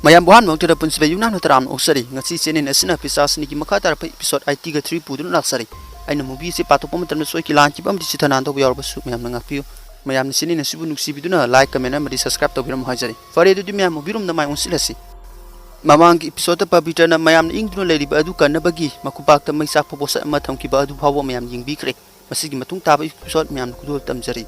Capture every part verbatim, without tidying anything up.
ꯃꯌꯥꯝꯕꯨ ꯑꯍꯥꯟꯕ ꯃꯛꯇꯗ ꯄꯨꯟꯁꯤꯕ ꯌꯨꯝꯅꯥꯝꯅ ꯇꯔꯥꯝꯅ ꯑꯣꯛꯆꯔꯤ꯫ ꯉꯁꯤ channel ꯑꯁꯤꯅ ꯄꯤꯁꯥꯁꯅꯤꯒꯤ ꯃꯈꯥ ꯇꯥꯔꯛꯄ episode eighty-three ꯄꯨꯗꯨꯅ ꯂꯥꯛꯆꯔꯤ꯫ ꯑꯩꯅ movie ꯑꯁꯤ ꯄꯥꯊꯣꯛꯄ ꯃꯇꯝꯗ ꯁꯣꯏꯈꯤ ꯂꯥꯟꯈꯤꯕ ꯑꯃꯗꯤ ꯆꯤꯊ ꯅꯥꯟꯗꯧꯕ ꯌꯥꯎꯔꯕꯁꯨ ꯃꯌꯥꯝꯅ ꯉꯥꯛꯄꯤꯌꯨ꯫ ꯃꯌꯥꯝꯅ channel ꯑꯁꯤꯕꯨ ꯅꯨꯡꯁꯤꯕꯤꯗꯨꯅ like, comment ꯑꯃꯗꯤ subscribe ꯇꯧꯕꯤꯔꯝꯃꯨ ꯍꯥꯏꯖꯔꯤ꯫ ꯐꯔꯦ, ꯑꯗꯨꯗꯤ ꯃꯌꯥꯝ movie roomꯗ ꯃꯥꯏ ꯑꯣꯟꯁꯤꯜꯂꯁꯤ꯫ ꯃꯃꯥꯡꯒꯤ episodeꯇ ꯄꯕꯤꯇ꯭ꯔꯅ ꯃꯌꯥꯝꯅ ꯏꯪꯗꯨꯅ ꯂꯩꯔꯤꯕ ꯑꯗꯨ ꯀꯟꯅꯕꯒꯤ ꯃꯀꯨꯄꯥꯛꯇ ꯃꯩ ꯆꯥꯛꯄ ꯄꯣꯠꯁꯛ ꯑꯃ ꯊꯝꯈꯤꯕ ꯑꯗꯨ ꯐꯥꯎꯕ ꯃꯌꯥꯝ ꯌꯦꯡꯕꯤꯈ꯭ꯔꯦ꯫ ꯃꯁꯤꯒꯤ ꯃꯇꯨꯡ ꯇꯥꯕ episode ꯃꯌꯥꯝꯅ ꯈꯨꯗꯣꯜ ꯇꯝꯖꯔꯤ꯫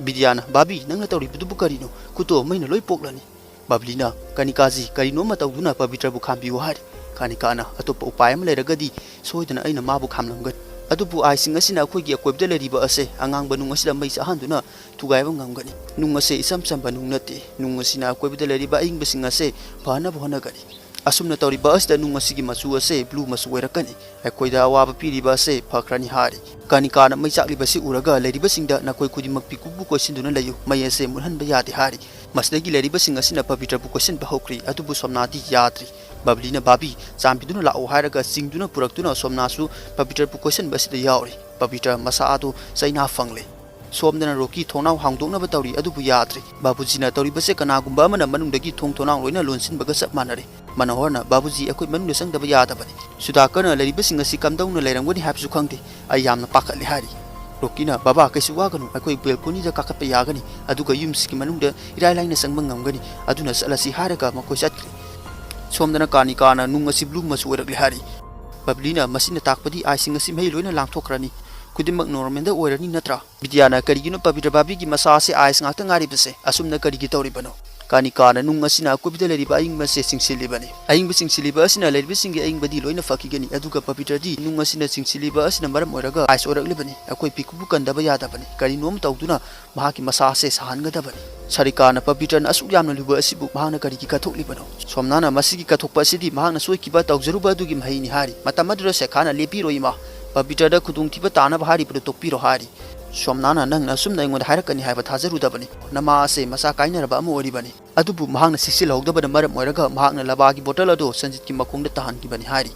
ꯕꯤꯗ꯭ꯌꯥꯅ, "ꯕꯥꯕꯤ, ꯅꯪꯅ ꯇꯧꯔꯤꯕꯗꯨꯕꯨ ꯀꯔꯤꯅꯣ? ꯈꯨꯇꯣ ꯃꯩꯅ ꯂꯣꯏ ꯄꯣꯛꯂꯅꯤ꯫" ꯕꯕ꯭ꯂꯤꯅ, "ꯀꯅꯤꯀꯥꯖꯤ, ꯀꯔꯤꯅꯣ ꯑꯃ ꯇꯧꯗꯨꯅ ꯄꯕꯤꯇ꯭ꯔꯕꯨ ꯈꯥꯝꯕꯤꯌꯨ ꯍꯥꯏꯔꯤ꯫" ꯀꯅꯤꯀꯥꯅ, "ꯑꯇꯣꯞꯄ ꯎꯄꯥꯏ ꯑꯃ ꯂꯩꯔꯒꯗꯤ ꯁꯣꯏꯗꯅ ꯑꯩꯅ ꯃꯥꯕꯨ ꯈꯥꯝꯂꯝꯒꯅꯤ꯫ ꯑꯗꯨꯕꯨ ꯑꯥꯏꯁꯁꯤꯡ ꯑꯁꯤꯅ ꯑꯩꯈꯣꯏꯒꯤ ꯑꯀꯣꯏꯕꯗ ꯂꯩꯔꯤꯕ ꯑꯁꯦ ꯑꯉꯥꯡꯕ ꯅꯨꯡ ꯑꯁꯤꯗ ꯃꯩ ꯆꯥꯍꯟꯗꯨꯅ ꯊꯨꯒꯥꯏꯕ ꯉꯝꯒꯅꯤ꯫ ꯅꯨꯡ ꯑꯁꯦ ꯏꯆꯝ ꯆꯝꯕ ꯅꯨꯡ ꯅꯠꯇꯦ꯫ ꯅꯨꯡ ꯑꯁꯤꯅ ꯑꯀꯣꯏꯕꯗ ꯂꯩꯔꯤꯕ ꯑꯏꯪꯕꯁꯤꯡ ꯑꯁꯦ ꯐꯅꯕ ꯍꯣꯠꯅꯒꯅꯤ꯫ ꯑꯁꯨꯝꯅ ꯇꯧꯔꯤꯕ ꯑꯁꯤꯗ ꯅꯨꯡ ꯑꯁꯤꯒꯤ ꯃꯆꯨ ꯑꯁꯦ blue ꯃꯆꯨ ꯑꯣꯏꯔꯛꯀꯅꯤ꯫ ꯑꯩꯈꯣꯏꯗ ꯑꯋꯥꯕ ꯄꯤꯔꯤꯕ ꯑꯁꯦ ꯐꯈ꯭ꯔꯅꯤ ꯍꯥꯏꯔꯤ꯫ ꯀꯅꯤꯀꯥꯅ ꯃꯩ ꯆꯥꯛꯂꯤꯕꯁꯤ ꯎꯔꯒ ꯂꯩꯔꯤꯕꯁꯤꯡꯗ, "ꯅꯈꯣꯏ ꯈꯨꯗꯤꯡꯃꯛ ꯄꯤꯀꯨꯕꯨ ꯀꯣꯏꯁꯤꯟꯗꯨꯅ ꯂꯩꯌꯨ꯫ ꯃꯩ ꯑꯁꯦ ꯃꯨꯠꯍꯟꯕ ꯌꯥꯗꯦ" ꯍꯥꯏꯔꯤ꯫ ꯃꯁꯤꯗꯒꯤ ꯂꯩꯔꯤꯕꯁꯤꯡ ꯑꯁꯤꯅ ꯄꯕꯤꯇ꯭ꯔꯕꯨ ꯀꯣꯏꯁꯤꯟꯕ ꯍꯧꯈ꯭ꯔꯤ꯫ ꯑꯗꯨꯕꯨ ꯁꯣꯝꯅꯥꯗꯤ ꯌꯥꯗ꯭ꯔꯤ꯫ ꯕꯕ꯭ꯂꯤꯅ, "ꯕꯥꯕꯤ, ꯆꯥꯟꯕꯤꯗꯨꯅ ꯂꯥꯛꯑꯣ" ꯍꯥꯏꯔꯒ ꯆꯤꯡꯗꯨꯅ ꯄꯨꯔꯛꯇꯨꯅ ꯁꯣꯝꯅꯥꯁꯨ ꯄꯕꯤꯇ꯭ꯔꯕꯨ ꯀꯣꯏꯁꯤꯟꯕ ꯑꯁꯤꯗ ꯌꯥꯎꯔꯤ꯫ ꯄꯕꯤꯇ꯭ꯔ ꯃꯁꯥ ꯑꯗꯨ ꯆꯩꯅꯥ ꯐꯪꯂꯦ꯫ ꯁꯣꯝꯗꯅ ꯔꯣꯀꯤ ꯊꯣꯡꯅꯥꯎ ꯍꯥꯡꯗꯣꯛꯅꯕ ꯇꯧꯔꯤ, ꯑꯗꯨꯕꯨ ꯌꯥꯗ꯭ꯔꯤ꯫ ꯕꯥꯕꯨꯖꯤꯅ ꯇꯧꯔꯤꯕꯁꯦ ꯀꯅꯥꯒꯨꯝꯕ ꯑꯃꯅ ꯃꯅꯨꯡꯗꯒꯤ ꯊꯣꯡ ꯊꯣꯡꯅꯥꯎ ꯂꯣꯏꯅ ꯂꯣꯟꯁꯤꯟꯕꯒ ꯆꯞ ꯃꯥꯟꯅꯔꯦ꯫ ꯃꯅꯣꯍꯔꯅ, "ꯕꯥꯕꯨꯖꯤ, ꯑꯩꯈꯣꯏ ꯃꯅꯨꯡꯗ ꯆꯪꯗꯕ ꯌꯥꯗꯕꯅꯤ꯫ ꯁꯨꯗꯥꯀꯔꯅ ꯂꯩꯔꯤꯕꯁꯤꯡ ꯑꯁꯤ ꯀꯝꯗꯧꯅ ꯂꯩꯔꯝꯒꯅꯤ ꯍꯥꯏꯕꯁꯨ ꯈꯪꯗꯦ꯫ ꯑꯩ ꯌꯥꯝꯅ ꯄꯥꯈꯠꯂꯦ" ꯍꯥꯏꯔꯤ꯫ ꯔꯣꯀꯤꯅ, "ꯕꯥꯕꯥ, ꯀꯩꯁꯨ ꯋꯥꯒꯅꯨ, ꯑꯩꯈꯣꯏ balconyꯗ ꯀꯥꯈꯠꯄ ꯌꯥꯒꯅꯤ, ꯑꯗꯨꯒ ꯌꯨꯝꯁꯤꯒꯤ ꯃꯅꯨꯡꯗ ꯏꯔꯥꯏ ꯂꯥꯏꯅ ꯆꯪꯕ ꯉꯝꯒꯅꯤ꯫ ꯑꯗꯨꯅ ꯆꯠꯂꯁꯤ" ꯍꯥꯏꯔꯒ ꯃꯈꯣꯏ ꯆꯠꯈ꯭ꯔꯦ꯫ ꯁꯣꯝꯗꯅ ꯀꯥꯅꯤꯀꯥꯅ ꯅꯨꯡ ꯑꯁꯤ blue ꯃꯆꯨ ꯑꯣꯏꯔꯛꯂꯦ ꯍꯥꯏꯔꯤ꯫ ꯕꯕ꯭ꯂꯤꯅ, "ꯃꯁꯤꯅ ꯇꯥꯛꯄꯗꯤ ꯑꯥꯏꯁꯁꯤꯡ ꯑꯁꯤ ꯃꯍꯩ ꯂꯣꯏꯅ ꯂꯥꯡꯊꯣꯛꯈ꯭ꯔꯅꯤ꯫ ꯈꯨꯗꯤꯡꯃꯛ normalꯗ ꯑꯣꯏꯔꯅꯤ ꯅꯠꯇ꯭ꯔꯥ?" ꯕꯤꯗ꯭ꯌꯥꯅ, "ꯀꯔꯤꯒꯤꯅꯣ ꯄꯕꯤꯇ꯭ꯔ ꯕꯥꯕꯤꯒꯤ ꯃꯁꯥ ꯑꯁꯤ ꯑꯥꯏꯁ ꯉꯥꯛꯇ ꯉꯥꯏꯔꯤꯕꯁꯦ? ꯑꯁꯨꯝꯅ ꯀꯔꯤꯒꯤ ꯇꯧꯔꯤꯕꯅꯣ?" ꯀꯥꯅꯤꯀꯥꯅ, "ꯅꯨꯡ ꯑꯁꯤꯅ ꯑꯀꯣꯏꯕꯗ ꯂꯩꯔꯤꯕ ꯑꯏꯪꯕꯁꯦ ꯆꯤꯡꯁꯤꯜꯂꯤꯕꯅꯤ꯫ ꯑꯏꯪꯕ ꯆꯤꯡꯁꯤꯜꯂꯤꯕ ꯑꯁꯤꯅ ꯂꯩꯔꯤꯕꯁꯤꯡꯒꯤ ꯑꯏꯪꯕꯗꯤ ꯂꯣꯏꯅ ꯐꯈꯤꯒꯅꯤ, ꯑꯗꯨꯒ ꯄꯕꯤꯇ꯭ꯔꯗꯤ ꯅꯨꯡ ꯑꯁꯤꯅ ꯆꯤꯡꯁꯤꯜꯂꯤꯕ ꯑꯁꯤꯅ ꯃꯔꯝ ꯑꯣꯏꯔꯒ ꯑꯥꯏꯁ ꯑꯣꯏꯔꯛꯂꯤꯕꯅꯤ꯫ ꯑꯩꯈꯣꯏ ꯄꯤꯀꯨꯕꯨ ꯀꯟꯗꯕ ꯌꯥꯗꯕꯅꯤ꯫ ꯀꯔꯤꯅꯣꯝ ꯇꯧꯗꯨꯅ ꯃꯍꯥꯛꯀꯤ ꯃꯁꯥ ꯑꯁꯦ ꯁꯥꯍꯟꯒꯗꯕꯅꯤ꯫" ꯁꯔꯤꯀꯥꯅ, "ꯄꯕꯤꯇ꯭ꯔꯅ ꯑꯁꯨꯛ ꯌꯥꯝꯅ ꯂꯨꯕ ꯑꯁꯤꯕꯨ ꯃꯍꯥꯛꯅ ꯀꯔꯤꯒꯤ ꯀꯠꯊꯣꯛꯂꯤꯕꯅꯣ?" ꯁꯣꯝꯅꯥꯅ, "ꯃꯁꯤꯒꯤ ꯀꯠꯊꯣꯛꯄ ꯑꯁꯤꯗꯤ ꯃꯍꯥꯛꯅ ꯁꯣꯏꯈꯤꯕ ꯇꯧꯖꯔꯨꯕ ꯑꯗꯨꯒꯤ ꯃꯍꯩꯅꯤ" ꯍꯥꯏꯔꯤ꯫ ꯃꯇꯝ ꯑꯗꯨꯗ ꯁꯦꯈꯥꯅ, "ꯂꯦꯞꯄꯤꯔꯣ ꯏꯃꯥ, ꯄꯕꯤꯇ꯭ꯔꯗ ꯈꯨꯗꯣꯡꯊꯤꯕ ꯇꯥꯅꯕ ꯍꯥꯏꯔꯤꯕꯗꯨ ꯇꯣꯛꯄꯤꯔꯣ" ꯍꯥꯏꯔꯤ꯫ ꯁꯣꯝꯅꯥꯅ, "ꯅꯪꯅ ꯑꯁꯨꯝꯅ ꯑꯩꯉꯣꯟꯗ ꯍꯥꯏꯔꯛꯀꯅꯤ ꯍꯥꯏꯕ ꯊꯥꯖꯔꯨꯗꯕꯅꯤ꯫ ꯅꯃꯥ ꯑꯁꯦ ꯃꯁꯥ ꯀꯥꯏꯅꯔꯕ ꯑꯃ ꯑꯣꯏꯔꯤꯕꯅꯤ꯫ ꯑꯗꯨꯕꯨ ꯃꯍꯥꯛꯅ ꯆꯦꯛꯁꯤꯜꯍꯧꯗꯕꯅ ꯃꯔꯝ ꯑꯣꯏꯔꯒ ꯃꯍꯥꯛꯅ ꯂꯕꯥꯒꯤ bottle ꯑꯗꯨ ꯁꯟꯖꯤꯠꯀꯤ ꯃꯈꯣꯡꯗ ꯇꯥꯍꯟꯈꯤꯕꯅꯤ" ꯍꯥꯏꯔꯤ꯫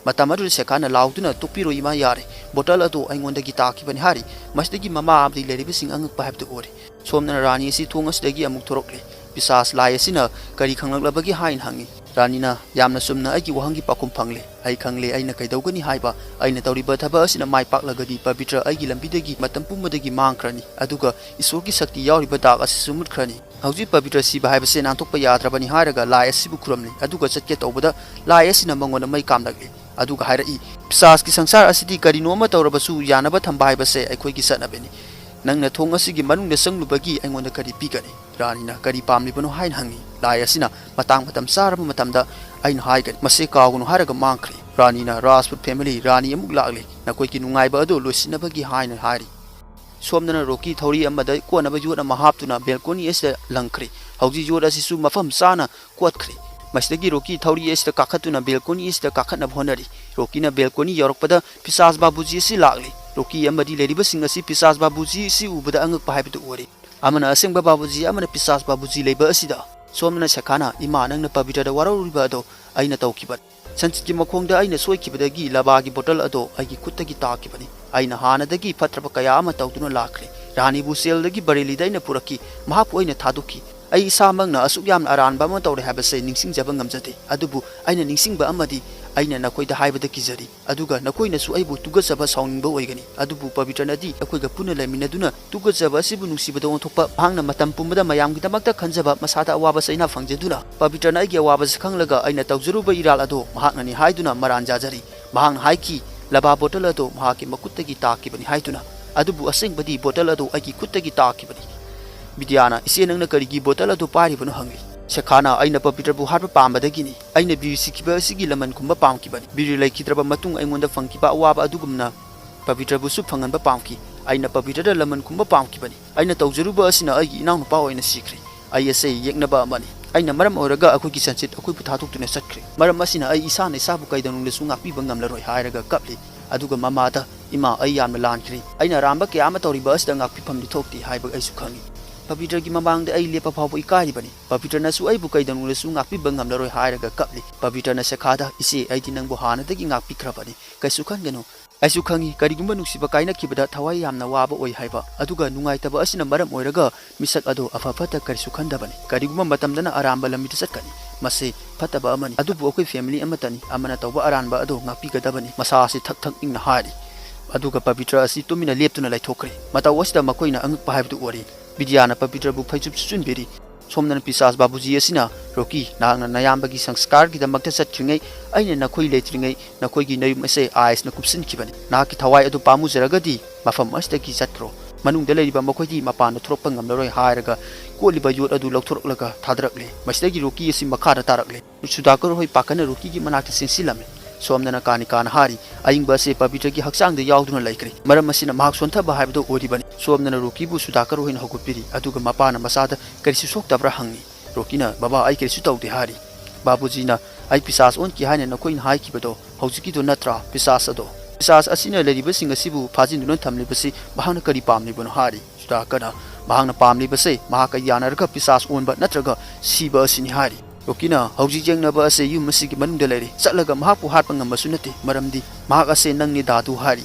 ꯃꯇꯝ ꯑꯗꯨꯗ ꯁꯦꯈꯥꯅ ꯂꯥꯎꯗꯨꯅ, "ꯇꯣꯛꯄꯤꯔꯣ ꯏꯃꯥ, ꯌꯥꯔꯦ꯫ Bottle ꯑꯗꯨ ꯑꯩꯉꯣꯟꯗꯒꯤ ꯇꯥꯈꯤꯕꯅꯤ" ꯍꯥꯏꯔꯤ꯫ ꯃꯁꯤꯗꯒꯤ ꯃꯃꯥ ꯑꯃꯗꯤ ꯂꯩꯔꯤꯕꯁꯤꯡ ꯑꯉꯛꯄ ꯍꯥꯏꯕꯗꯨ ꯑꯣꯏꯔꯦ꯫ ꯁꯣꯝꯗꯅ ꯔꯥꯅꯤ ꯑꯁꯤ ꯊꯣꯡ ꯑꯁꯤꯗꯒꯤ ꯑꯃꯨꯛ ꯊꯣꯔꯛꯂꯦ꯫ ꯄꯤꯁꯥꯁ ꯂꯥꯏ ꯑꯁꯤꯅ ꯀꯔꯤ ꯈꯪꯂꯛꯂꯕꯒꯦ ꯍꯥꯏꯅ ꯍꯪꯉꯤ꯫ ꯔꯥꯅꯤꯅ, "ꯌꯥꯝꯅ ꯆꯨꯝꯅ ꯑꯩꯒꯤ ꯋꯥꯍꯪꯒꯤ ꯄꯥꯎꯈꯨꯝ ꯐꯪꯂꯦ꯫ ꯑꯩ ꯈꯪꯂꯦ ꯑꯩꯅ ꯀꯩꯗꯧꯒꯅꯤ ꯍꯥꯏꯕ꯫ ꯑꯩꯅ ꯇꯧꯔꯤꯕ ꯊꯕꯛ ꯑꯁꯤꯅ ꯃꯥꯏ ꯄꯥꯛꯂꯒꯗꯤ ꯄꯕꯤꯇ꯭ꯔ ꯑꯩꯒꯤ ꯂꯝꯕꯤꯗꯒꯤ ꯃꯇꯝ ꯄꯨꯝꯕꯗꯒꯤ ꯃꯥꯡꯈ꯭ꯔꯅꯤ, ꯑꯗꯨꯒ ꯏꯁꯣꯔꯒꯤ ꯁꯛꯇꯤ ꯌꯥꯎꯔꯤꯕ ꯗꯥꯛ ꯑꯁꯤꯁꯨ ꯃꯨꯠꯈ꯭ꯔꯅꯤ꯫ ꯍꯧꯖꯤꯛ ꯄꯕꯤꯇ꯭ꯔ ꯁꯤꯕ ꯍꯥꯏꯕꯁꯦ ꯅꯥꯟꯊꯣꯛꯄ ꯌꯥꯗ꯭ꯔꯕꯅꯤ" ꯍꯥꯏꯔꯒ ꯂꯥꯏ ꯑꯁꯤꯕꯨ ꯈꯨꯔꯨꯝꯂꯤ꯫ ꯑꯗꯨꯒ ꯆꯠꯀꯦ ꯇꯧꯕꯗ ꯂꯥꯏ ꯑꯁꯤꯅ ꯃꯉꯣꯟꯗ ꯃꯩ ꯀꯥꯝꯂꯛꯂꯤ꯫ ꯑꯗꯨꯒ ꯍꯥꯏꯔꯛꯏ, "ꯄꯤꯁꯥꯁꯀꯤ ꯁꯪꯁꯥꯔ ꯑꯁꯤꯗꯤ ꯀꯔꯤꯅꯣ ꯑꯃ ꯇꯧꯔꯕꯁꯨ ꯌꯥꯅꯕ ꯊꯝꯕ ꯍꯥꯏꯕꯁꯦ ꯑꯩꯈꯣꯏꯒꯤ ꯆꯠꯅꯕꯤꯅꯤ꯫ ꯅꯪꯅ ꯊꯣꯡ ꯑꯁꯤꯒꯤ ꯃꯅꯨꯡꯗ ꯆꯪꯂꯨꯕꯒꯤ ꯑꯩꯉꯣꯟꯗ ꯀꯔꯤ ꯄꯤꯒꯅꯤ?" ꯔꯥꯅꯤꯅ, "ꯀꯔꯤ ꯄꯥꯝꯂꯤꯕꯅꯣ?" ꯍꯥꯏꯅ ꯍꯪꯉꯤ꯫ ꯂꯥꯏ ꯑꯁꯤꯅ, "ꯃꯇꯥꯡ ꯃꯇꯝ ꯆꯥꯔꯕ ꯃꯇꯝꯗ ꯑꯩꯅ ꯍꯥꯏꯒꯅꯤ, ꯃꯁꯤ ꯀꯥꯎꯒꯅꯨ" ꯍꯥꯏꯔꯒ ꯃꯥꯡꯈ꯭ꯔꯦ꯫ ꯔꯥꯅꯤꯅ, "ꯔꯥꯖꯄꯨꯠ ꯐꯦꯃꯤꯂꯤ, ꯔꯥꯅꯤ ꯑꯃꯨꯛ ꯂꯥꯛꯂꯦ, ꯅꯈꯣꯏꯒꯤ ꯅꯨꯡꯉꯥꯏꯕ ꯑꯗꯨ ꯂꯣꯏꯁꯤꯟꯅꯕꯒꯤ" ꯍꯥꯏꯅ ꯍꯥꯏꯔꯤ꯫ ꯁꯣꯝꯗꯅ ꯔꯣꯀꯤ ꯊꯧꯔꯤ ꯑꯃꯗ ꯀꯣꯠꯅꯕ ꯌꯣꯠ ꯑꯃ ꯍꯥꯞꯇꯨꯅ ꯕꯦꯜꯀꯣꯅꯤ ꯑꯁꯤꯗ ꯂꯪꯈ꯭ꯔꯦ꯫ ꯍꯧꯖꯤꯛ ꯌꯣꯠ ꯑꯁꯤꯁꯨ ꯃꯐꯝ ꯆꯥꯅ ꯀꯣꯠꯈ꯭ꯔꯦ꯫ ꯃꯁꯤꯗꯒꯤ ꯔꯣꯀꯤ ꯊꯧꯔꯤ ꯑꯁꯤꯗ ꯀꯥꯈꯠꯇꯨꯅ ꯕꯦꯜꯀꯣꯅꯤ ꯑꯁꯤꯗ ꯀꯥꯈꯠꯅꯕ ꯍꯣꯠꯅꯔꯤ꯫ ꯔꯣꯀꯤꯅ ꯕꯦꯜꯀꯣꯅꯤ ꯌꯧꯔꯛꯄꯗ ꯄꯤꯁꯥꯁ ꯕꯥꯕꯨꯖꯤ ꯑꯁꯤ ꯂꯥꯛꯂꯤ꯫ ꯔꯣꯀꯤ ꯑꯃꯗꯤ ꯂꯩꯔꯤꯕꯁꯤꯡ ꯑꯁꯤ ꯄꯤꯁꯥꯁ ꯕꯥꯕꯨꯖꯤ ꯑꯁꯤ ꯎꯕꯗ ꯑꯉꯛꯄ ꯍꯥꯏꯕꯗꯨ ꯑꯣꯏꯔꯦ꯫ ꯑꯃꯅ ꯑꯁꯦꯡꯕ ꯕꯥꯕꯨꯖꯤ, ꯑꯃꯅ ꯄꯤꯁꯥꯁ ꯕꯥꯕꯨꯖꯤ ꯂꯩꯕ ꯑꯁꯤꯗ꯫ ꯁꯣꯝꯗꯅ ꯁꯦꯈꯥꯅ, "ꯏꯃꯥ, ꯅꯪꯅ ꯄꯕꯤꯇ꯭ꯔꯗ ꯋꯥꯔꯧꯔꯤꯕ ꯑꯗꯣ ꯑꯩꯅ ꯇꯧꯈꯤꯕꯅꯤ꯫ ꯁꯟꯆꯤꯠꯀꯤ ꯃꯈꯣꯡꯗ ꯑꯩꯅ ꯁꯣꯏꯈꯤꯕꯗꯒꯤ ꯂꯕꯥꯒꯤ ꯕꯣꯇꯜ ꯑꯗꯣ ꯑꯩꯒꯤ ꯈꯨꯠꯇꯒꯤ ꯇꯥꯈꯤꯕꯅꯤ꯫ ꯑꯩꯅ ꯍꯥꯟꯅꯗꯒꯤ ꯐꯠꯇ꯭ꯔꯕ ꯀꯌꯥ ꯑꯃ ꯇꯧꯗꯨꯅ ꯂꯥꯛꯈ꯭ꯔꯦ꯫ ꯔꯥꯅꯤꯕꯨ ꯁꯦꯜꯗꯒꯤ ꯕꯔꯦꯂꯤꯗ ꯑꯩꯅ ꯄꯨꯔꯛꯈꯤ꯫ ꯃꯍꯥꯛꯄꯨ ꯑꯩꯅ ꯊꯥꯗꯣꯛꯈꯤ꯫ ꯑꯩ ꯏꯁꯥꯃꯛꯅ ꯑꯁꯨꯛ ꯌꯥꯝꯅ ꯑꯔꯥꯟꯕ ꯑꯃ ꯇꯧꯔꯦ ꯍꯥꯏꯕꯁꯦ ꯅꯤꯡꯁꯤꯡꯖꯕ ꯉꯝꯖꯗꯦ꯫ ꯑꯗꯨꯕꯨ ꯑꯩꯅ ꯅꯤꯡꯁꯤꯡꯕ ꯑꯃꯗꯤ ꯑꯩꯅ ꯅꯈꯣꯏꯗ ꯍꯥꯏꯕꯗ ꯀꯤꯖꯔꯤ꯫ ꯑꯗꯨꯒ ꯅꯈꯣꯏꯅꯁꯨ ꯑꯩꯕꯨ ꯇꯨꯒꯠꯆꯕ, ꯁꯥꯎꯅꯤꯡꯕ ꯑꯣꯏꯒꯅꯤ꯫ ꯑꯗꯨꯕꯨ ꯄꯕꯤꯇ꯭ꯔꯅꯗꯤ ꯑꯩꯈꯣꯏꯒ ꯄꯨꯟꯅ ꯂꯩꯃꯤꯟꯅꯗꯨꯅ ꯇꯨꯒꯠꯆꯕ ꯑꯁꯤꯕꯨ ꯅꯨꯡꯁꯤꯕꯗ ꯑꯣꯟꯊꯣꯛꯄ, ꯃꯍꯥꯛꯅ ꯃꯇꯝ ꯄꯨꯝꯕꯗ ꯃꯌꯥꯝꯒꯤꯗꯃꯛꯇ ꯈꯟꯖꯕ, ꯃꯁꯥꯗ ꯑꯋꯥꯕ ꯆꯩꯅꯥ ꯐꯪꯖꯗꯨꯅ, ꯄꯕꯤꯇ꯭ꯔꯅ ꯑꯩꯒꯤ ꯑꯋꯥꯕꯁꯤ ꯈꯪꯂꯒ ꯑꯩꯅ ꯇꯧꯖꯔꯨꯕ ꯏꯔꯥꯜ ꯑꯗꯣ ꯃꯍꯥꯛꯅꯅꯤ ꯍꯥꯏꯗꯨꯅ ꯃꯔꯥꯟ ꯌꯥꯖꯔꯤ꯫ ꯃꯍꯥꯛꯅ ꯍꯥꯏꯈꯤ, ꯂꯕꯥ ꯕꯣꯇꯜ ꯑꯗꯣ ꯃꯍꯥꯛꯀꯤ ꯃꯈꯨꯠꯇꯒꯤ ꯇꯥꯈꯤꯕꯅꯤ ꯍꯥꯏꯗꯨꯅ꯫ ꯑꯗꯨꯕꯨ ꯑꯁꯦꯡꯕꯗꯤ ꯕꯣꯇꯜ ꯑꯗꯣ ꯑꯩꯒꯤ ꯈꯨꯠꯇꯒꯤ ꯇꯥꯈꯤꯕꯅꯤ꯫ ꯕꯤꯗ꯭ꯌꯥꯅ, "ꯏꯆꯦ, ꯅꯪꯅ ꯀꯔꯤꯒꯤ ꯕꯣꯇꯜ ꯑꯗꯨ ꯄꯥꯏꯔꯤꯕꯅꯣ?" ꯍꯪꯂꯤ꯫ ꯁꯦꯈꯥꯅ, "ꯑꯩꯅ ꯄꯕꯤꯇ꯭ꯔꯕꯨ ꯍꯥꯠꯄ ꯄꯥꯝꯕꯗꯒꯤꯅꯤ꯫ ꯑꯩꯅ ꯕꯤꯔ ꯁꯤꯈꯤꯕ ꯑꯁꯤꯒꯤ ꯂꯃꯟ ꯈꯨꯝꯕ ꯄꯥꯝꯈꯤꯕꯅꯤ꯫ ꯕꯤꯔ ꯂꯩꯈꯤꯗ꯭ꯔꯕ ꯃꯇꯨꯡ ꯑꯩꯉꯣꯟꯗ ꯐꯪꯈꯤꯕ ꯑꯋꯥꯕ ꯑꯗꯨꯒꯨꯝꯅ ꯄꯕꯤꯇ꯭ꯔꯕꯨꯁꯨ ꯐꯪꯍꯟꯕ ꯄꯥꯝꯈꯤ꯫ ꯑꯩꯅ ꯄꯕꯤꯇ꯭ꯔꯗ ꯂꯃꯟ ꯈꯨꯝꯕ ꯄꯥꯝꯈꯤꯕꯅꯤ꯫ ꯑꯩꯅ ꯇꯧꯖꯔꯨꯕ ꯑꯁꯤꯅ ꯑꯩꯒꯤ ꯏꯅꯥꯎꯅꯨꯄꯥ ꯑꯣꯏꯅ ꯁꯤꯈ꯭ꯔꯦ꯫ ꯑꯩ ꯑꯁꯦ ꯌꯦꯛꯅꯕ ꯑꯃꯅꯤ꯫ ꯑꯩꯅ ꯃꯔꯝ ꯑꯣꯏꯔꯒ ꯑꯩꯈꯣꯏꯒꯤ ꯁꯟꯆꯤꯠ ꯑꯩꯈꯣꯏꯕꯨ ꯊꯥꯗꯣꯛꯇꯨꯅ ꯆꯠꯈ꯭ꯔꯦ꯫ ꯃꯔꯝ ꯑꯁꯤꯅ ꯑꯩ ꯏꯁꯥꯅ ꯏꯁꯥꯕꯨ ꯀꯩꯗꯧꯅꯨꯡꯗꯁꯨ ꯉꯥꯛꯄꯤꯕ ꯉꯝꯂꯔꯣꯏ" ꯍꯥꯏꯔꯒ ꯀꯞꯂꯤ꯫ ꯑꯗꯨꯒ ꯃꯃꯥꯗ, "ꯏꯃꯥ, ꯑꯩ ꯌꯥꯝꯅ ꯂꯥꯟꯈ꯭ꯔꯦ꯫ ꯑꯩꯅ ꯑꯔꯥꯟꯕ ꯀꯌꯥ ꯑꯃ ꯇꯧꯔꯤꯕ ꯑꯁꯤꯗ ꯉꯥꯛꯄꯤꯐꯝꯗꯤ ꯊꯣꯛꯇꯦ ꯍꯥꯏꯕ ꯑꯩꯁꯨ ꯈꯪꯏ"꯫ ꯄꯕꯤꯇ꯭ꯔꯒꯤ ꯃꯃꯥꯡꯗ ꯑꯩ ꯂꯦꯞꯄ ꯐꯥꯎꯕ ꯏꯀꯥꯏꯔꯤꯕꯅꯤ꯫ ꯄꯕꯤꯇ꯭ꯔꯅꯁꯨ ꯑꯩꯕꯨ ꯀꯩꯗꯧꯅꯨꯡꯗꯁꯨ ꯉꯥꯛꯄꯤꯕ ꯉꯝꯂꯔꯣꯏ ꯍꯥꯏꯔꯒ ꯀꯞꯂꯤ꯫ ꯄꯕꯤꯇ꯭ꯔꯅ ꯁꯦꯈꯥꯗ, "ꯏꯆꯦ, ꯑꯩꯗꯤ ꯅꯪꯕꯨ ꯍꯥꯟꯅꯗꯒꯤ ꯉꯥꯛꯄꯤꯈ꯭ꯔꯕꯅꯤ, ꯀꯩꯁꯨ ꯈꯟꯒꯅꯨ꯫ ꯑꯩꯁꯨ ꯈꯪꯏ, ꯀꯔꯤꯒꯨꯝꯕ ꯅꯨꯡꯁꯤꯕ ꯀꯥꯏꯅꯈꯤꯕꯗ ꯊꯋꯥꯏ ꯌꯥꯝꯅ ꯋꯥꯕ ꯑꯣꯏ ꯍꯥꯏꯕ, ꯑꯗꯨꯒ ꯅꯨꯡꯉꯥꯏꯇꯕ ꯑꯁꯤꯅ ꯃꯔꯝ ꯑꯣꯏꯔꯒ ꯃꯤꯁꯛ ꯑꯗꯨ ꯑꯐ ꯐꯠꯇ ꯀꯔꯤꯁꯨ ꯈꯟꯗꯕꯅꯤ꯫ ꯀꯔꯤꯒꯨꯝꯕ ꯃꯇꯝꯗꯅ ꯑꯔꯥꯟꯕ ꯂꯝꯕꯤꯗ ꯆꯠꯀꯅꯤ꯫ ꯃꯁꯤ ꯐꯠꯇꯕ ꯑꯃꯅꯤ, ꯑꯗꯨꯕꯨ ꯑꯩꯈꯣꯏ ꯐꯦꯃꯤꯂꯤ ꯑꯃꯠꯇꯅꯤ, ꯑꯃꯅ ꯇꯧꯕ ꯑꯔꯥꯟꯕ ꯑꯗꯨ ꯉꯥꯛꯄꯤꯒꯗꯕꯅꯤ"꯫ ꯃꯁꯥ ꯑꯁꯤ ꯊꯛ ꯊꯛ ꯏꯪꯅ ꯍꯥꯏꯔꯤ꯫ ꯑꯗꯨꯒ ꯄꯕꯤꯇ꯭ꯔ ꯑꯁꯤ ꯇꯨꯃꯤꯟꯅ ꯂꯦꯞꯇꯨꯅ ꯂꯩꯊꯣꯛꯈ꯭ꯔꯦ꯫ ꯃꯇꯧ ꯑꯁꯤꯗ ꯃꯈꯣꯏꯅ ꯑꯉꯛꯄ ꯍꯥꯏꯕꯗꯨ ꯑꯣꯏꯔꯤ꯫ ꯕꯤꯗ꯭ꯌꯥꯅ ꯄꯕꯤꯇ꯭ꯔꯕꯨ ꯐꯩꯖꯨꯞ ꯁꯨꯆꯨꯟꯕꯤꯔꯤ꯫ ꯁꯣꯝꯗꯅ ꯄꯤꯁꯥꯁ ꯕꯥꯕꯨꯖꯤ ꯑꯁꯤꯅ, "ꯔꯣꯀꯤ, ꯅꯍꯥꯛꯅ ꯅꯌꯥꯝꯕꯒꯤ ꯁꯪꯁꯀꯥꯔꯒꯤꯗꯃꯛꯇ ꯆꯠꯈ꯭ꯔꯤꯉꯩ, ꯑꯩꯅ ꯅꯈꯣꯏ ꯂꯩꯇ꯭ꯔꯤꯉꯩ ꯅꯈꯣꯏꯒꯤ ꯅꯌꯨꯝ ꯑꯁꯦ ꯑꯥꯏꯁꯅ ꯀꯨꯞꯁꯤꯟꯈꯤꯕꯅꯤ꯫ ꯅꯍꯥꯛꯀꯤ ꯊꯋꯥꯏ ꯑꯗꯨ ꯄꯥꯝꯃꯨꯖꯔꯒꯗꯤ ꯃꯐꯝ ꯑꯁꯤꯗꯒꯤ ꯆꯠꯈ꯭ꯔꯣ꯫ ꯃꯅꯨꯡꯗ ꯂꯩꯔꯤꯕ ꯃꯈꯣꯏꯗꯤ ꯃꯄꯥꯟꯗ ꯊꯣꯔꯛꯄ ꯉꯝꯂꯔꯣꯏ" ꯍꯥꯏꯔꯒ ꯀꯣꯠꯂꯤꯕ ꯌꯣꯠ ꯑꯗꯨ ꯂꯧꯊꯣꯔꯛꯂꯒ ꯊꯥꯗꯔꯛꯂꯦ꯫ ꯃꯁꯤꯗꯒꯤ ꯔꯣꯀꯤ ꯑꯁꯤ ꯃꯈꯥꯗ ꯇꯥꯔꯛꯂꯦ꯫ ꯁꯨꯗꯥꯀꯔ ꯍꯣꯏ ꯄꯥꯈꯠꯅ ꯔꯣꯀꯤꯒꯤ ꯃꯅꯥꯛꯇ ꯆꯦꯟꯁꯤꯜꯂꯝꯃꯤ꯫ ꯁꯣꯝꯗꯅ ꯀꯥꯅꯤꯀꯥꯅ ꯍꯥꯏꯔꯤ, "ꯑꯏꯪꯕ ꯑꯁꯤ ꯄꯕꯤꯇ꯭ꯔꯒꯤ ꯍꯛꯆꯥꯡꯗ ꯌꯥꯎꯗꯨꯅ ꯂꯩꯈ꯭ꯔꯦ꯫ ꯃꯔꯝ ꯑꯁꯤꯅ ꯃꯍꯥꯛ ꯁꯣꯟꯊꯕ ꯍꯥꯏꯕꯗꯨ ꯑꯣꯏꯔꯤꯕꯅꯤ"꯫ ꯁꯣꯝꯗꯅ ꯔꯣꯀꯤꯕꯨ ꯁꯨꯗꯥꯀꯔ ꯍꯣꯏꯅ ꯍꯧꯒꯠꯄꯤꯔꯤ꯫ ꯑꯗꯨꯒ ꯃꯄꯥꯅ ꯃꯆꯥꯗ ꯀꯔꯤꯁꯨ ꯁꯣꯛꯇꯕ꯭ꯔꯥ ꯍꯪꯉꯤ꯫ ꯔꯣꯀꯤꯅ, "ꯕꯕꯥ, ꯑꯩ ꯀꯔꯤꯁꯨ ꯇꯧꯗꯦ" ꯍꯥꯏꯔꯤ꯫ ꯕꯥꯕꯨꯖꯤꯅ, "ꯑꯩ ꯄꯤꯁꯥꯁ ꯑꯣꯟꯈꯤ ꯍꯥꯏꯅ ꯅꯈꯣꯏꯅ ꯍꯥꯏꯈꯤꯕꯗꯣ ꯍꯧꯖꯤꯛꯀꯤꯗꯣ ꯅꯠꯇ꯭ꯔꯥ, ꯄꯤꯁꯥꯁ ꯑꯗꯣ? ꯄꯤꯁꯥꯁ ꯑꯁꯤꯅ ꯂꯩꯔꯤꯕꯁꯤꯡ ꯑꯁꯤꯕꯨ ꯐꯥꯖꯤꯟꯗꯨꯅ ꯊꯝꯂꯤꯕꯁꯤ ꯃꯍꯥꯛꯅ ꯀꯔꯤ ꯄꯥꯝꯂꯤꯕꯅꯣ?" ꯍꯥꯏꯔꯤ꯫ ꯁꯨꯗꯥꯀꯔꯅ, "ꯃꯍꯥꯛꯅ ꯄꯥꯝꯂꯤꯕꯁꯦ ꯃꯍꯥꯛꯀ ꯌꯥꯅꯔꯒ ꯄꯤꯁꯥꯁ ꯑꯣꯟꯕ ꯅꯠꯇ꯭ꯔꯒ ꯁꯤꯕ ꯑꯁꯤꯅꯤ" ꯍꯥꯏꯔꯤ꯫ ꯔꯣꯀꯤꯅ, "ꯍꯧꯖꯤꯛ ꯌꯦꯡꯅꯕ ꯑꯁꯦ ꯌꯨꯝ ꯑꯁꯤꯒꯤ ꯃꯅꯨꯡꯗ ꯂꯩꯔꯤ꯫ ꯆꯠꯂꯒ ꯃꯍꯥꯛꯄꯨ ꯍꯥꯠꯄ ꯉꯝꯕꯁꯨ ꯅꯠꯇꯦ, ꯃꯔꯝꯗꯤ ꯃꯍꯥꯛ ꯑꯁꯦ ꯅꯪꯅꯤ, ꯗꯥꯗꯨ" ꯍꯥꯏꯔꯤ꯫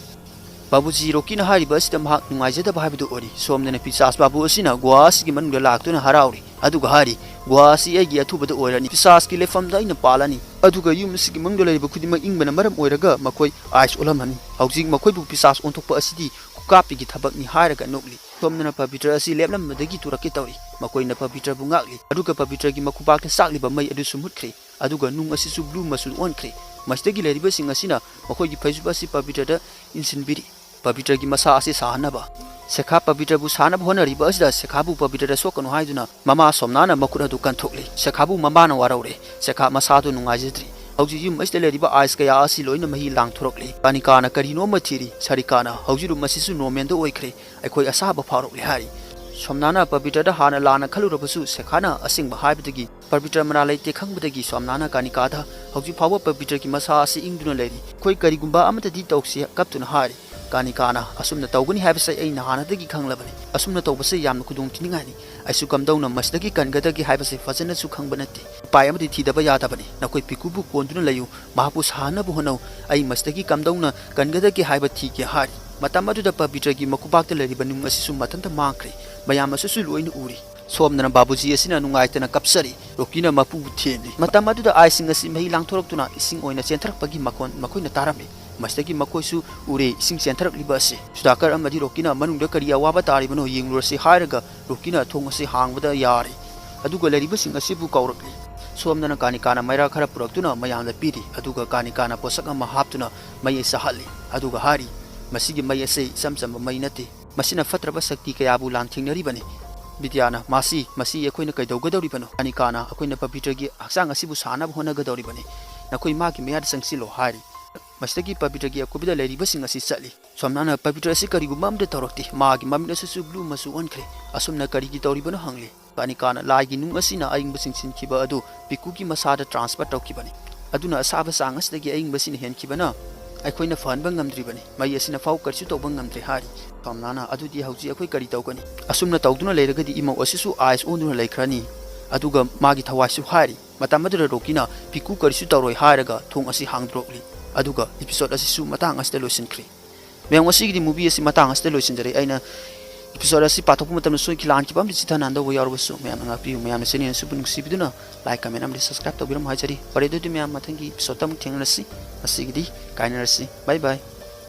ꯕꯥꯕꯨꯖꯤ ꯔꯣꯀꯤꯅ ꯍꯥꯏꯔꯤꯕ ꯑꯁꯤꯗ ꯃꯍꯥꯛ ꯅꯨꯡꯉꯥꯏꯖꯗꯕ ꯍꯥꯏꯕꯗꯨ ꯑꯣꯏꯔꯤ꯫ ꯁꯣꯝꯗꯅ ꯄꯤꯁꯥꯁ ꯕꯥꯕꯨ ꯑꯁꯤꯅ ꯒꯨꯍꯥ ꯑꯁꯤꯒꯤ ꯃꯅꯨꯡꯗ ꯂꯥꯛꯇꯨꯅ ꯍꯔꯥꯎꯔꯤ, ꯑꯗꯨꯒ ꯍꯥꯏꯔꯤ, "ꯒꯨꯍꯥ ꯑꯁꯤ ꯑꯩꯒꯤ ꯑꯊꯨꯕꯗ ꯑꯣꯏꯔꯅꯤ꯫ ꯄꯤꯁꯥꯁꯀꯤ ꯂꯩꯐꯝꯗ ꯑꯩꯅ ꯄꯥꯜꯂꯅꯤ, ꯑꯗꯨꯒ ꯌꯨꯝ ꯑꯁꯤꯒꯤ ꯃꯅꯨꯡꯗ ꯂꯩꯔꯤꯕ ꯈꯨꯗꯤꯡꯃꯛ ꯏꯪꯕꯅ ꯃꯔꯝ ꯑꯣꯏꯔꯒ ꯃꯈꯣꯏ ꯑꯥꯏꯁ ꯑꯣꯜꯂꯝꯃꯅꯤ꯫ ꯍꯧꯖꯤꯛ ꯃꯈꯣꯏꯕꯨ ꯄꯤꯁꯥꯁ ꯑꯣꯟꯊꯣꯛꯄ ꯑꯁꯤꯗꯤ ꯈꯨꯀꯥꯞꯄꯤꯒꯤ ꯊꯕꯛꯅꯤ" ꯍꯥꯏꯔꯒ ꯅꯣꯛꯂꯤ꯫ ꯁꯣꯝꯗꯅ ꯄꯕꯤꯇ꯭ꯔ ꯑꯁꯤ ꯂꯦꯞꯂꯝꯕꯗꯒꯤ ꯇꯨꯔꯛꯀꯦ ꯇꯧꯔꯤ꯫ ꯃꯈꯣꯏꯅ ꯄꯕꯤꯇ꯭ꯔꯕꯨ ꯉꯥꯛꯂꯤ, ꯑꯗꯨꯒ ꯄꯕꯤꯇ꯭ꯔꯒꯤ ꯃꯈꯨꯕꯥꯛꯇ ꯆꯥꯛꯂꯤꯕ ꯃꯩ ꯑꯗꯨꯁꯨ ꯃꯨꯠꯈ꯭ꯔꯦ, ꯑꯗꯨꯒ ꯅꯨꯡ ꯑꯁꯤꯁꯨ ꯕ꯭ꯂꯨ ꯃꯆꯨ ꯑꯣꯟꯈ꯭ꯔꯦ꯫ ꯃꯁꯤꯗꯒꯤ ꯂꯩꯔꯤꯕꯁꯤꯡ ꯑꯁꯤꯅ ꯃꯈꯣꯏꯒꯤ ꯐꯩꯖꯨꯞ ꯑꯁꯤ ꯄꯕꯤꯇ꯭ꯔꯗ ꯏꯟꯁꯤꯟꯕꯤꯔꯤ꯫ ꯄꯕꯤꯇ꯭ꯔꯒꯤ ꯃꯁꯥ ꯑꯁꯤ ꯁꯥꯍꯟꯅꯕ꯫ ꯁꯦꯈꯥ ꯄꯕꯤꯇ꯭ꯔꯕꯨ ꯁꯥꯅꯕ ꯍꯣꯠꯅꯔꯤꯕ ꯑꯁꯤꯗ ꯁꯦꯈꯥꯕꯨ ꯄꯕꯤꯇ꯭ꯔꯗ ꯁꯣꯛꯀꯅꯨ ꯍꯥꯏꯗꯨꯅ ꯃꯃꯥ ꯁꯣꯝꯅꯥꯅ ꯃꯈꯨꯠ ꯑꯗꯨ ꯀꯟꯊꯣꯛꯂꯤ꯫ ꯁꯦꯈꯥꯕꯨ ꯃꯃꯥꯅ ꯋꯥꯔꯧꯔꯦ꯫ ꯁꯦꯈꯥ ꯃꯁꯥꯗꯨ ꯅꯨꯡꯉꯥꯏꯖꯗ꯭ꯔꯤ꯫ ꯍꯧꯖꯤꯛ ꯌꯨꯝ ꯑꯁꯤꯗ ꯂꯩꯔꯤꯕ ꯑꯥꯏꯁ ꯀꯌꯥ ꯑꯁꯤ ꯂꯣꯏꯅ ꯃꯍꯤ ꯂꯥꯡꯊꯣꯔꯛꯂꯤ꯫ ꯀꯥꯅꯤꯀꯥꯅ ꯀꯔꯤꯅꯣꯃ ꯊꯤꯔꯤ꯫ ꯁꯥꯔꯤꯀꯥꯅ, "ꯍꯧꯖꯤꯛ ꯔꯨꯝ ꯑꯁꯤꯁꯨ ꯅꯣꯔꯃꯦꯜꯗ ꯑꯣꯏꯈ꯭ꯔꯦ꯫ ꯑꯩꯈꯣꯏ ꯑꯁꯥꯕ ꯐꯥꯎꯔꯛꯂꯦ" ꯍꯥꯏꯔꯤ꯫ ꯁꯣꯝꯅꯥꯅ ꯄꯕꯤꯇ꯭ꯔꯗ ꯍꯥꯟꯅ ꯂꯥꯟꯅ ꯈꯜꯂꯨꯔꯕꯁꯨ ꯁꯦꯈꯥꯅ ꯑꯁꯦꯡꯕ ꯍꯥꯏꯕꯗꯒꯤ ꯄꯕꯤꯇ꯭ꯔ ꯃꯔꯥꯜ ꯂꯩꯇꯦ ꯈꯪꯕꯗꯒꯤ ꯁꯣꯝꯅꯥꯅ ꯀꯥꯅꯤꯀꯥꯗ, "ꯍꯧꯖꯤꯛ ꯐꯥꯎꯕ ꯄꯕꯤꯇ꯭ꯔꯒꯤ ꯃꯁꯥ ꯑꯁꯤ ꯏꯪꯗꯨꯅ ꯂꯩꯔꯤ꯫ ꯑꯩꯈꯣꯏ ꯀꯔꯤꯒꯨꯝꯕ ꯑꯃꯠꯇꯗꯤ ꯇꯧꯁꯤ" ꯀꯞꯇꯨꯅ ꯍꯥꯏꯔꯤ꯫ ꯀꯥꯅꯤꯀꯥꯅ ꯑꯁꯨꯝꯅ ꯇꯧꯒꯅꯤ ꯍꯥꯏꯕꯁꯦ ꯑꯩꯅ ꯍꯥꯟꯅꯗꯒꯤ ꯈꯪꯂꯕꯅꯤ꯫ ꯑꯁꯨꯝꯅ ꯇꯧꯕꯁꯦ ꯌꯥꯝꯅ ꯈꯨꯗꯣꯡ ꯊꯤꯅꯤꯡꯉꯥꯏꯅꯤ꯫ ꯑꯩꯁꯨ ꯀꯝꯗꯧꯅ ꯃꯁꯤꯗꯒꯤ ꯀꯟꯒꯗꯒꯦ ꯍꯥꯏꯕꯁꯦ ꯐꯖꯅꯁꯨ ꯈꯪꯕ ꯅꯠꯇꯦ꯫ ꯎꯄꯥꯏ ꯑꯃꯗꯤ ꯊꯤꯗꯕ ꯌꯥꯗꯕꯅꯤ꯫ ꯅꯈꯣꯏ ꯄꯤꯀꯨꯕꯨ ꯀꯣꯟꯗꯨꯅ ꯂꯩꯌꯨ, ꯃꯍꯥꯛꯄꯨ ꯁꯥꯍꯟꯅꯕ ꯍꯣꯠꯅꯧ꯫ ꯑꯩ ꯃꯁꯤꯗꯒꯤ ꯀꯝꯗꯧꯅ ꯀꯟꯒꯗꯒꯦ ꯍꯥꯏꯕ ꯊꯤꯒꯦ ꯍꯥꯏꯔꯤ꯫ ꯃꯇꯝ ꯑꯗꯨꯗ ꯄꯕꯤꯇ꯭ꯔꯒꯤ ꯃꯈꯨꯕꯥꯛꯇ ꯂꯩꯔꯤꯕ ꯅꯨꯡ ꯑꯁꯤꯁꯨ ꯃꯊꯟꯇ ꯃꯥꯡꯈ꯭ꯔꯦ꯫ ꯃꯌꯥꯝ ꯑꯁꯤꯁꯨ ꯂꯣꯏꯅ ꯎꯔꯤ꯫ ꯁꯣꯝꯗꯅ ꯕꯥꯕꯨꯖꯤ ꯑꯁꯤꯅ ꯅꯨꯡꯉꯥꯏꯇꯅ ꯀꯞꯆꯔꯤ꯫ ꯔꯣꯀꯤꯅ ꯃꯄꯨꯕꯨ ꯊꯦꯝꯂꯤ꯫ ꯃꯇꯝ ꯑꯗꯨꯗ ꯑꯥꯏꯁꯁꯤꯡ ꯑꯁꯤ ꯃꯍꯤ ꯂꯥꯡꯊꯣꯔꯛꯇꯨꯅ ꯏꯁꯤꯡ ꯑꯣꯏꯅ ꯆꯦꯟꯊꯔꯛꯄꯒꯤ ꯃꯈꯣꯟ ꯃꯈꯣꯏꯅ ꯇꯥꯔꯝꯃꯤ꯫ ꯃꯁꯤꯗꯒꯤ ꯃꯈꯣꯏꯁꯨ ꯎꯔꯦ, ꯏꯁꯤꯡ ꯆꯦꯟꯊꯔꯛꯂꯤꯕ ꯑꯁꯤ꯫ ꯁꯨꯗꯥꯀꯔ ꯑꯃꯗꯤ ꯔꯣꯀꯤꯅ ꯃꯅꯨꯡꯗ ꯀꯔꯤ ꯑꯋꯥꯕ ꯇꯥꯔꯤꯕꯅꯣ ꯌꯦꯡꯂꯨꯔꯁꯤ ꯍꯥꯏꯔꯒ ꯔꯣꯀꯤꯅ ꯊꯣꯡ ꯑꯁꯤ ꯍꯥꯡꯕꯗ ꯌꯥꯔꯦ꯫ ꯑꯗꯨꯒ ꯂꯩꯔꯤꯕꯁꯤꯡ ꯑꯁꯤꯕꯨ ꯀꯧꯔꯛꯂꯤ꯫ ꯁꯣꯝꯗꯅ ꯀꯥꯅꯤꯀꯥꯅ ꯃꯩꯔꯥ ꯈꯔ ꯄꯨꯔꯛꯇꯨꯅ ꯃꯌꯥꯝꯗ ꯄꯤꯔꯤ꯫ ꯑꯗꯨꯒ ꯀꯥꯅꯤꯀꯥꯅ ꯄꯣꯠꯁꯛ ꯑꯃ ꯍꯥꯞꯇꯨꯅ ꯃꯩ ꯆꯥꯍꯜꯂꯤ꯫ ꯑꯗꯨꯒ ꯍꯥꯏꯔꯤ, "ꯃꯁꯤꯒꯤ ꯃꯩ ꯑꯁꯤ ꯏꯆꯝ ꯆꯝꯕ ꯃꯩ ꯅꯠꯇꯦ꯫ ꯃꯁꯤꯅ ꯐꯠꯇ꯭ꯔꯕ ꯁꯛꯇꯤ ꯀꯌꯥꯕꯨ ꯂꯥꯟꯊꯦꯡꯅꯔꯤꯕꯅꯤ꯫" ꯕꯤꯗ꯭ꯌꯥꯅ, "ꯃꯥꯁꯤ, ꯃꯁꯤ ꯑꯩꯈꯣꯏꯅ ꯀꯩꯗꯧꯒꯗꯧꯔꯤꯕꯅꯣ? ꯀꯥꯅꯤꯀꯥꯅ, ꯑꯩꯈꯣꯏꯅ ꯄꯕꯤꯇ꯭ꯔꯒꯤ ꯍꯛꯆꯥꯡ ꯑꯁꯤꯕꯨ ꯁꯥꯅꯕ ꯍꯣꯠꯅꯒꯗꯧꯔꯤꯕꯅꯤ꯫ ꯅꯈꯣꯏ ꯃꯥꯒꯤ ꯃꯌꯥꯗ ꯆꯪꯁꯤꯜꯂꯣ" ꯍꯥꯏꯔꯤ꯫ ꯃꯁꯤꯗꯒꯤ ꯄꯕꯤꯇ꯭ꯔꯒꯤ ꯑꯀꯣꯏꯕꯗ ꯂꯩꯔꯤꯕꯁꯤꯡ ꯑꯁꯤ ꯆꯠꯂꯤ꯫ ꯁꯣꯝꯅꯥꯅ ꯄꯕꯤꯇ꯭ꯔ ꯑꯁꯤ ꯀꯔꯤꯒꯨꯝꯕ ꯑꯃꯠꯇ ꯇꯧꯔꯛꯇꯦ꯫ ꯃꯥꯒꯤ ꯃꯃꯤꯠ ꯑꯁꯤꯁꯨ ꯕ꯭ꯂꯨ ꯃꯆꯨ ꯑꯣꯟꯈ꯭ꯔꯦ꯫ ꯑꯁꯨꯝꯅ ꯀꯔꯤꯒꯤ ꯇꯧꯔꯤꯕꯅꯣ ꯍꯪꯂꯤ꯫ ꯀꯥꯅꯤꯀꯥꯅ, "ꯂꯥꯏꯒꯤ ꯅꯨꯡ ꯑꯁꯤꯅ ꯑꯏꯪꯕꯁꯤꯡ ꯁꯤꯟꯈꯤꯕ ꯑꯗꯨ ꯄꯤꯀꯨꯒꯤ ꯃꯁꯥꯗ ꯇ꯭ꯔꯥꯟꯁꯐꯔ ꯇꯧꯈꯤꯕꯅꯤ꯫ ꯑꯗꯨꯅ ꯑꯁꯥꯕ ꯆꯥꯡ ꯑꯁꯤꯗꯒꯤ ꯑꯏꯪꯕꯁꯤꯅ ꯍꯦꯟꯈꯤꯕꯅ ꯑꯩꯈꯣꯏꯅ ꯐꯍꯟꯕ ꯉꯝꯗ꯭ꯔꯤꯕꯅꯤ꯫ ꯃꯩ ꯑꯁꯤꯅ ꯐꯥꯎ ꯀꯔꯤꯁꯨ ꯇꯧꯕ ꯉꯝꯗ꯭ꯔꯦ" ꯍꯥꯏꯔꯤ꯫ ꯁꯣꯝꯅꯥꯅ, "ꯑꯗꯨꯗꯤ ꯍꯧꯖꯤꯛ ꯑꯩꯈꯣꯏ ꯀꯔꯤ ꯇꯧꯒꯅꯤ? ꯑꯁꯨꯝꯅ ꯇꯧꯗꯨꯅ ꯂꯩꯔꯒꯗꯤ ꯏꯃꯧ ꯑꯁꯤꯁꯨ ꯑꯥꯏꯁ ꯑꯣꯟꯗꯨꯅ ꯂꯩꯈ꯭ꯔꯅꯤ꯫" ꯑꯗꯨꯒ ꯃꯥꯒꯤ ꯊꯋꯥꯏꯁꯨ ꯍꯥꯏꯔꯤ꯫ ꯃꯇꯝ ꯑꯗꯨꯗ ꯔꯣꯀꯤꯅ, "ꯄꯤꯀꯨ ꯀꯔꯤꯁꯨ ꯇꯧꯔꯣꯏ" ꯍꯥꯏꯔꯒ ꯊꯣꯡ ꯑꯁꯤ ꯍꯥꯡꯗꯣꯔꯛꯂꯤ꯫ ꯑꯗꯨꯒ ꯏꯄꯤꯁꯣꯗ ꯑꯁꯤꯁꯨ ꯃꯇꯥꯡ ꯑꯁꯤꯗ ꯂꯣꯏꯁꯤꯟꯈ꯭ꯔꯦ꯫ ꯃꯌꯥꯝ, ꯉꯁꯤꯒꯤꯗꯤ ꯃꯨꯚꯤ ꯑꯁꯤ ꯃꯇꯥꯡ ꯑꯁꯤꯗ ꯂꯣꯏꯁꯤꯟꯖꯔꯦ꯫ ꯑꯩꯅ ꯏꯄꯤꯁꯣꯗ ꯑꯁꯤ ꯄꯥꯊꯣꯛꯄ ꯃꯇꯝꯗ ꯁꯣꯏꯈꯤ ꯂꯥꯟꯈꯤꯕ ꯑꯃꯗꯤ ꯆꯤꯊ ꯅꯥꯟꯗꯧꯕ ꯌꯥꯎꯔꯕꯁꯨ ꯃꯌꯥꯝꯅ ꯉꯥꯛꯄꯤꯌꯨ꯫ ꯃꯌꯥꯝꯅ ꯆꯦꯅꯦꯜ ꯑꯁꯤꯕꯨ ꯅꯨꯡꯁꯤꯕꯤꯗꯨꯅ ꯂꯥꯏꯛ, ꯀꯃꯦꯟ ꯑꯃꯗꯤ ꯁꯕꯁꯀ꯭ꯔꯥꯏꯕ ꯇꯧꯕꯤꯔꯝꯃꯨ ꯍꯥꯏꯖꯔꯤ꯫ ꯐꯔꯦ, ꯑꯗꯨꯗꯤ ꯃꯌꯥꯝ ꯃꯊꯪꯒꯤ ꯏꯄꯤꯁꯣꯗꯇ ꯑꯃꯨꯛ ꯊꯦꯡꯅꯔꯁꯤ꯫ ꯉꯁꯤꯒꯤꯗꯤ ꯀꯥꯏꯅꯔꯁꯤ꯫ ꯕꯥꯏ ꯕꯥꯏ꯫